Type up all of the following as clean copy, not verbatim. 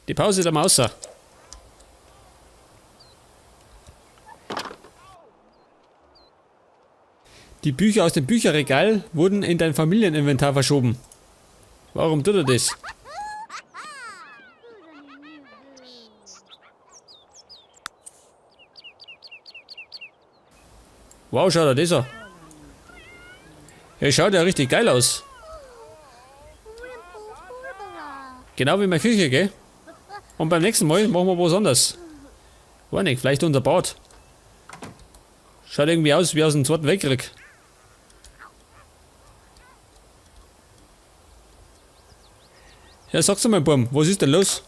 Die Pause da mal außer. Die Bücher aus dem Bücherregal wurden in dein Familieninventar verschoben. Warum tut er das? Wow, schaut er das an. Er schaut ja richtig geil aus. Genau wie meine Küche, gell? Und beim nächsten Mal machen wir was anderes. Weiß nicht, vielleicht unser Bad. Schaut irgendwie aus wie aus dem Zweiten Weltkrieg. Ja, sag's mal, Burm, was ist denn los?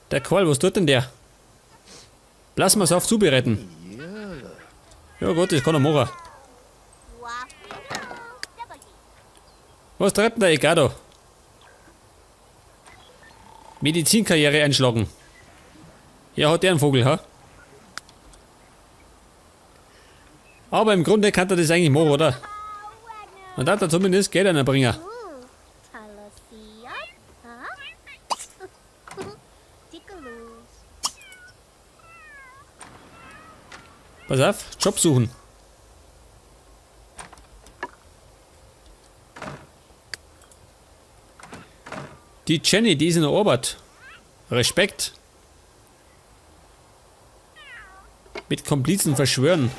Der Karl, was tut denn der? Plasmasaft zubereiten. Ja gut, das kann er machen. Was treibt denn der Egado? Medizinkarriere einschlagen. Ja, hat der einen Vogel, ha? Aber im Grunde kann er das eigentlich machen, oder? Man darf da zumindest Geld einbringen. Pass auf, Job suchen. Die Jenny, die ist in der Arbeit. Respekt. Mit Komplizen verschwören.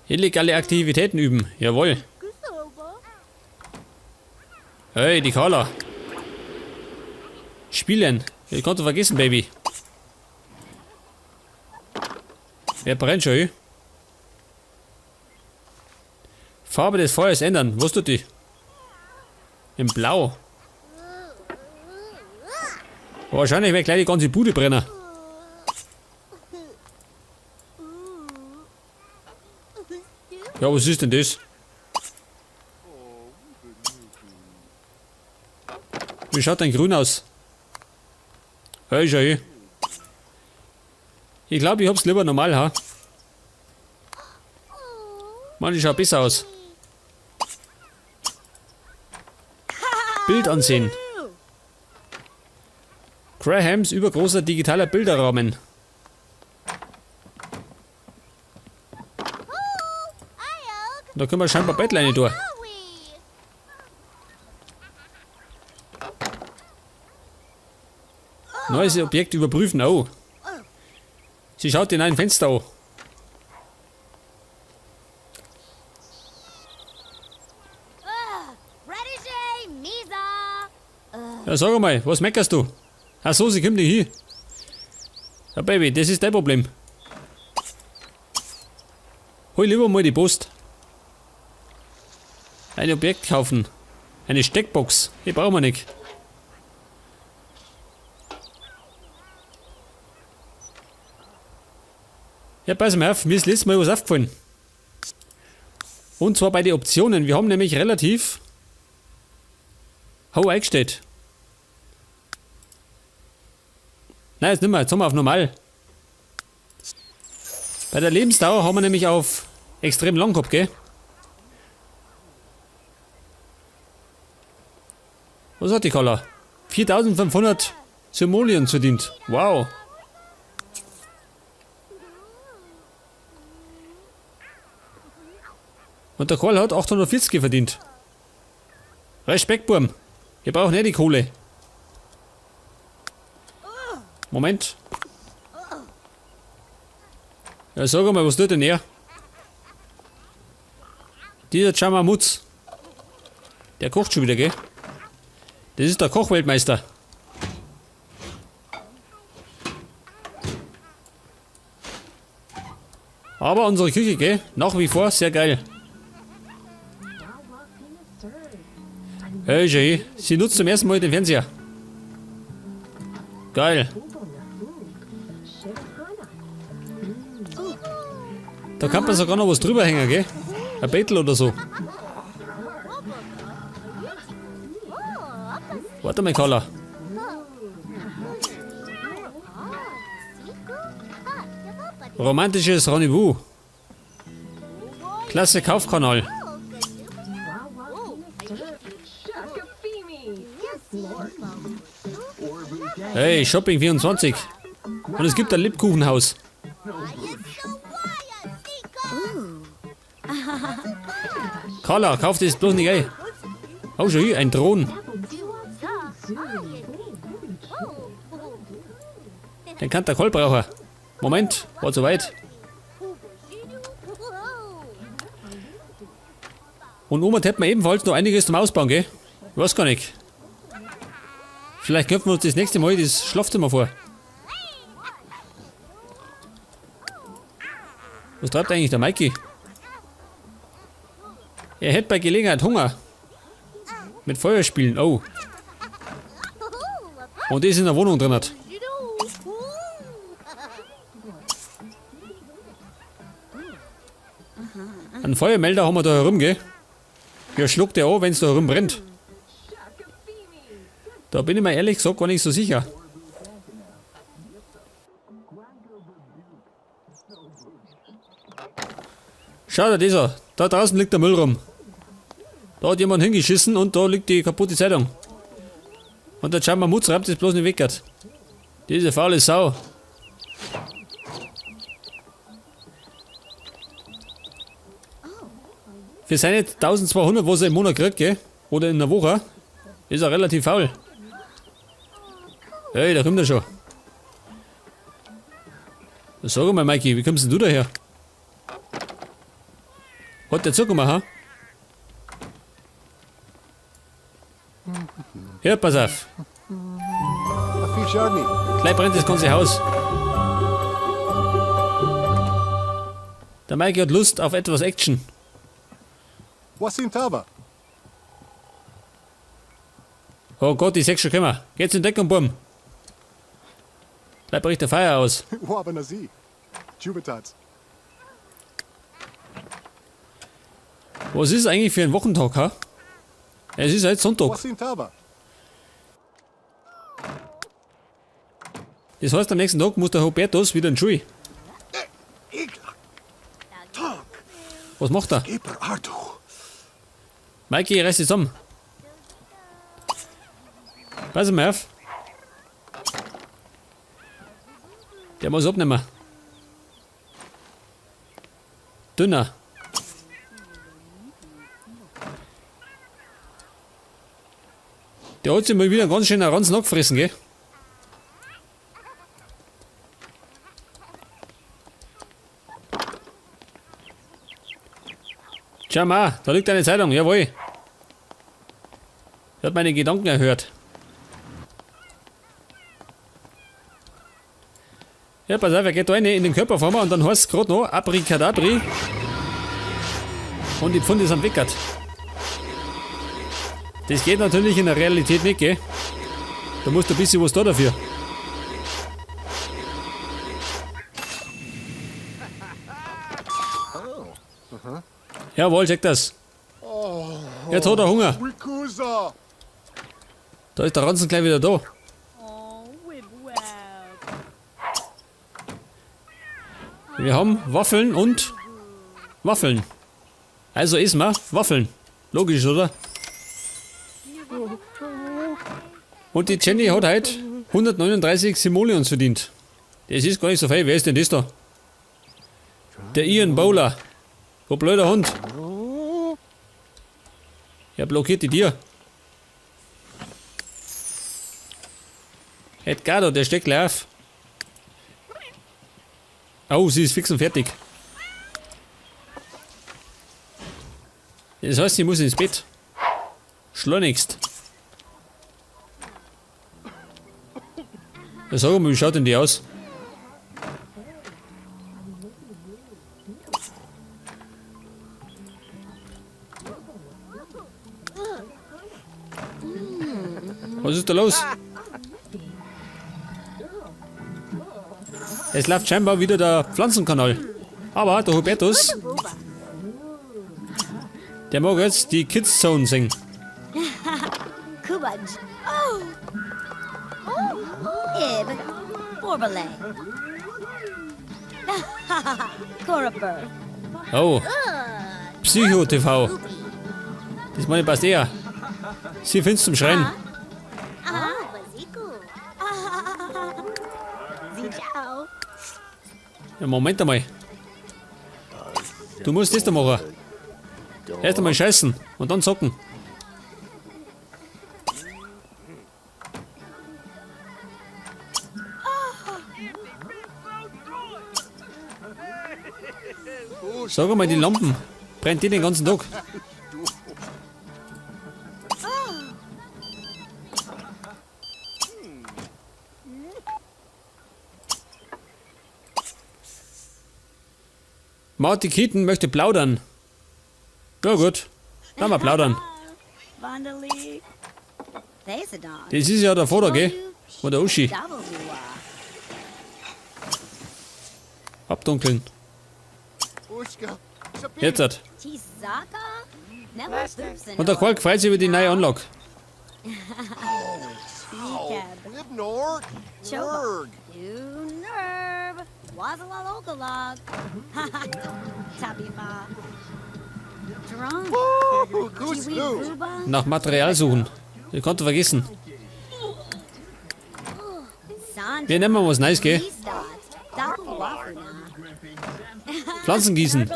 Illegale Aktivitäten üben. Jawohl. Hey, die Carla. Spielen. Ich konnte vergessen, Baby. Wer brennt schon? Eh? Farbe des Feuers ändern. Was tut die? In Blau. Wahrscheinlich wird gleich die ganze Bude brennen. Ja, was ist denn das? Wie schaut denn grün aus? Hey, schau her. Ich glaube, ich hab's lieber normal, ha? Mann, die schaut besser aus. Bild ansehen. Grahams übergroßer digitaler Bilderrahmen. Da können wir scheinbar Bettleine durch. Neues Objekt überprüfen. Oh. Sie schaut in ein Fenster an. Ja, sag mal, was meckerst du? Ach so, sie kommt nicht hin. Ja, Baby, das ist dein Problem. Hol lieber mal die Post. Ein Objekt kaufen. Eine Steckbox. Die brauchen wir nicht. Ja, pass mal auf, mir ist letztes Mal was aufgefallen. Und zwar bei den Optionen. Wir haben nämlich relativ hoch eingestellt. Nein, jetzt nicht mehr. Jetzt haben wir auf normal. Bei der Lebensdauer haben wir nämlich auf extrem lang gehabt, gell? Was hat die Carla? 4500 Simoleons verdient. Wow. Und der Karl hat 840 verdient. Respekt, Burm. Wir brauchen nicht die Kohle. Moment. Ja, sag mal, was tut denn er? Dieser Chamamutz. Der kocht schon wieder, gell? Das ist der Kochweltmeister. Aber unsere Küche, gell? Nach wie vor sehr geil. Hey, Jay, sie nutzt zum ersten Mal den Fernseher. Geil. Da kann man sogar noch was drüber hängen, gell? Ein Bettel oder so. Warte mal, Carla. Romantisches Rendezvous. Klasse Kaufkanal. Hey, Shopping 24. Und es gibt ein Lebkuchenhaus. Carla, kauf das bloß nicht ein. Oh, schon hier, ein Thron. Den kann der Koll brauchen. Moment, war zu weit. Und oben hätten wir ebenfalls noch einiges zum Ausbauen, gell? Ich weiß gar nicht. Vielleicht könnten wir uns das nächste Mal das Schlafzimmer vor. Was treibt eigentlich der Mikey? Er hätte bei Gelegenheit Hunger. Mit Feuer spielen, oh. Und ist in der Wohnung drin hat. Einen Feuermelder haben wir da herum, gell? Ja, schluckt der an, wenn's da herum brennt. Da bin ich mir ehrlich gesagt gar nicht so sicher. Schau dir das an. Da draußen liegt der Müll rum. Da hat jemand hingeschissen und da liegt die kaputte Zeitung. Und der Chamamutz reibt das bloß nicht weg. Diese faule Sau. Für seine 1200, was er im Monat kriegt, gell? Oder in der Woche, ist er relativ faul. Hey, da kommt er schon. Sag mal, Mikey, wie kommst denn du daher? Hat der zugemacht, ha? Ja, pass auf. Gleich brennt das ganze Haus. Der Mikey hat Lust auf etwas Action. Wasim Taba. Oh Gott, ich seh schon kommen. Geht's in Deckung, Bumm. Gleich bricht der Feuer aus. Wabanazi. Jubitat. Was ist eigentlich für ein Wochentag, ha? Es ist heute Sonntag. Wasim Taba. Das heißt, am nächsten Tag muss der Hubertus wieder in die Schule. Was macht er? Mikey, reiß dich zusammen. Pass mal auf. Der muss abnehmen. Dünner. Der hat sich mal wieder ganz schön einen Ranzen angefressen, gell? Schau mal, da liegt eine Zeitung, jawohl. Er hat meine Gedanken erhört. Ja, pass auf, er geht da rein in den Körper vor mir und dann heißt es grad noch Abrikadabri. Und die Pfunde sind weggert. Das geht natürlich in der Realität nicht, gell? Da musst du ein bisschen was da dafür. Jawohl, check das. Jetzt hat er Hunger. Da ist der Ranzen gleich wieder da. Wir haben Waffeln und Waffeln. Also essen wir Waffeln. Logisch, oder? Und die Jenny hat heute 139 Simoleons verdient. Das ist gar nicht so viel. Wer ist denn das da? Der Ian Bowler. Du blöder Hund. Er blockiert die Tür. Edgardo, der steckt gleich auf. Oh, sie ist fix und fertig. Das heißt, sie muss ins Bett. Schleunigst. Ja, sag mal, wie schaut denn die aus? Was ist da los? Es läuft scheinbar wieder der Pflanzenkanal. Aber der Hubertus, der mag jetzt die Kids Zone singen. Kubaj. Oh. Ib. Borbale. Coraper. Oh. Psycho TV. Das meine ich passt eher. Sie findest zum Schreien. Ja, Moment einmal. Du musst das da machen. Erst einmal scheißen und dann zocken. Sag einmal, die Lampen. Brennt die den ganzen Tag? Marty Keaton möchte plaudern. Ja gut, dann mal plaudern. Das ist ja der Vater, gell? Von der Uschi. Abdunkeln. Jetzt hat. Und der Quark freut sich über die neue Anlage. Nach Material suchen. Ich konnte vergessen. Wir nehmen mal was Neues, gell? Pflanzen gießen.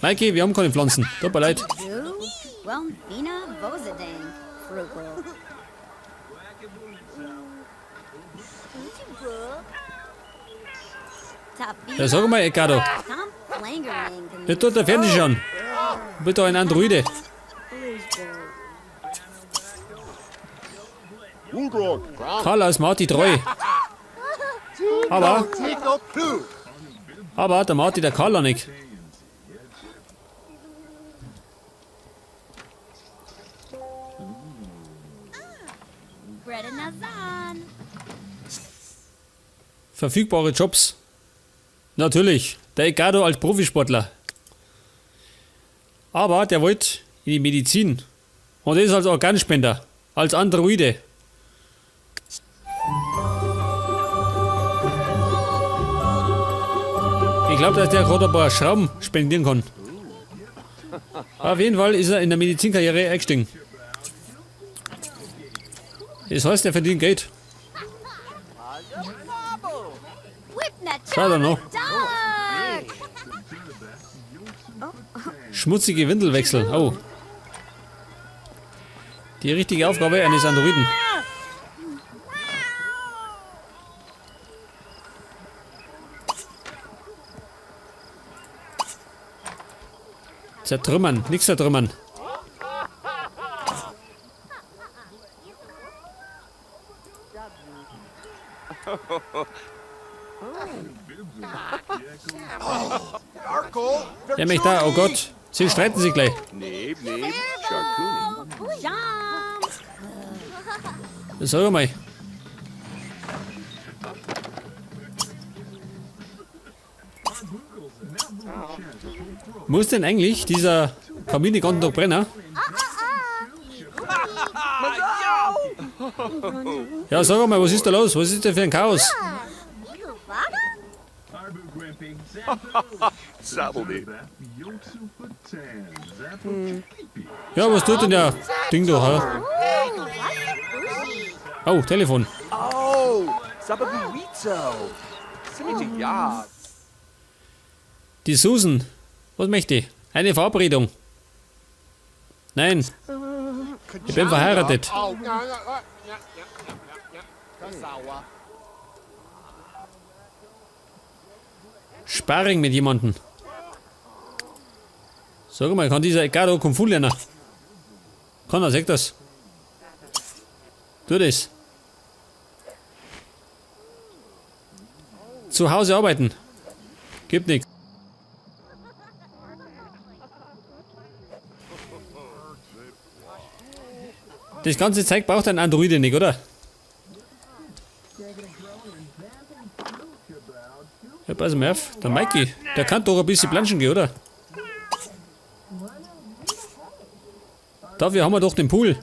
Mikey, wir haben keine Pflanzen. Tut mir leid. Ja, sag mal, Edgardo. Der tut der Fernsehen schon. Bitte ein Androide. Carla ist Marty treu. Aber der Marty, der Carla nicht. Verfügbare Jobs. Natürlich, der Edgardo als Profisportler. Aber der wollte in die Medizin. Und ist als Organspender, als Androide. Ich glaube, dass der gerade ein paar Schrauben spendieren kann. Auf jeden Fall ist er in der Medizinkarriere eingestiegen. Das heißt, er verdient Geld. Schau da noch. Schmutzige Windelwechsel. Oh. Die richtige Aufgabe eines Androiden. Zertrümmern, nichts zertrümmern. Der mich da, oh Gott. Sie streiten sich gleich. Sag mal. Muss denn eigentlich dieser Kamin den ganzen Tag brennen? Ja, sag mal, was ist da los? Was ist denn für ein Chaos? Ja, was tut denn der Ding da? Hä? Oh, Telefon. Die Susan. Was möchte ich? Eine Verabredung. Nein. Ich bin verheiratet. Sparring mit jemandem. Sag mal, kann dieser Edgardo Kung Fu lernen? Kann er, sagt das. Tu das. Zu Hause arbeiten. Gibt nichts. Das ganze Zeug braucht ein Androide nicht, oder? Ja, pass mal auf, der Mikey, der kann doch ein bisschen planschen gehen, oder? Dafür haben wir doch den Pool.